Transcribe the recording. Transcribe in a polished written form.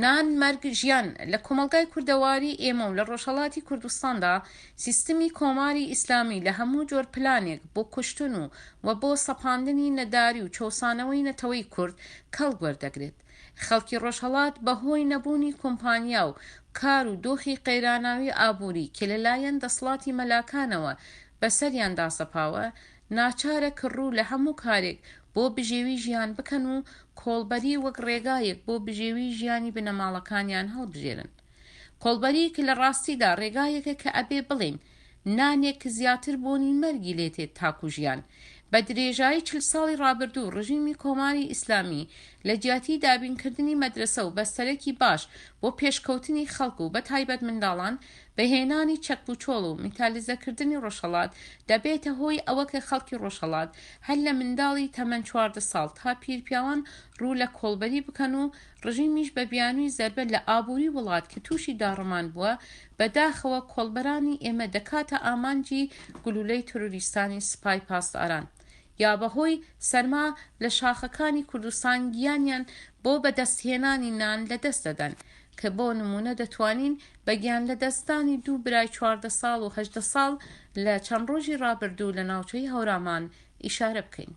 نان، مەرگ، ژیان، لە کۆمەڵگای کوردەواری ئێمە و لە ڕۆژهەڵاتی کوردستاندا سیستمی کۆماری ئیسلامی لە هەموو جۆر پلانێک بۆ کوشتن و و بۆ سەپاندنی نەداری و چەوسانەوەی نەتەوەی کورد کەڵک وەردەگرێت. خەڵکی ڕۆژهەڵات بە هۆی نەبوونی کۆمپانیا و کار و دۆخی قەیراناوی ئابووری کە لە لایەن دەسڵاتی مەلاکانەوە بە سەریان داسەپاوە ناچارە کە ڕوو لە هەموو کارێک بۆ بژێوی ژیان بکەن و کۆڵبەری وەک ڕێگایەک بۆ بژێوی ژیانی بنەماڵەکانیان هەڵبژێرن. کۆڵبەری کە لە ڕاستیدا ڕێگایەکە کە ئەبێ بڵێین نانێک کە زیاتر بۆنی مەرگی لێ تێت تاکو ژیان. بە درێژایی چل ساڵی ڕابردوو ڕژیمی کۆماری ئیسلامی لە جیاتی دابینکردنی مەدرەسە و بەستەرەکی باش بۆ پێشکەوتنی خەڵک و بە تایبەت منداڵان بە هێنانی چەک و چۆڵ و میتالیزەکردنی ڕۆژهەڵات دەبێتە هۆی ئەوە کە خەڵکی ڕۆژهەڵات هەر لە منداڵی تەمەن 14 ساڵ تا پیرپیاوان ڕوو لە کۆڵبەری بکەن و ڕژیمیش بە بیانووی زەربە لە ئابووری وڵات کە تووشی داڕمان بووە بە داخەوە کۆڵبەرانی ئێمە دەکاتە ئامانجی گلولەی ترۆریستانی سپای پاسداران. یا بەهۆی سەرما لە شاخەکانی کوردستان گیانیان بۆ بەدەستهێنانی نان لەدەست دەدەن کە بۆ نموونە دەتوانین بە گیانلەدەستدانی دوو برای 14 ساڵ و 18 ساڵ لە چەند ڕۆژی ڕابردوو لە ناوچەی هەورامان ئیشارە بکەین.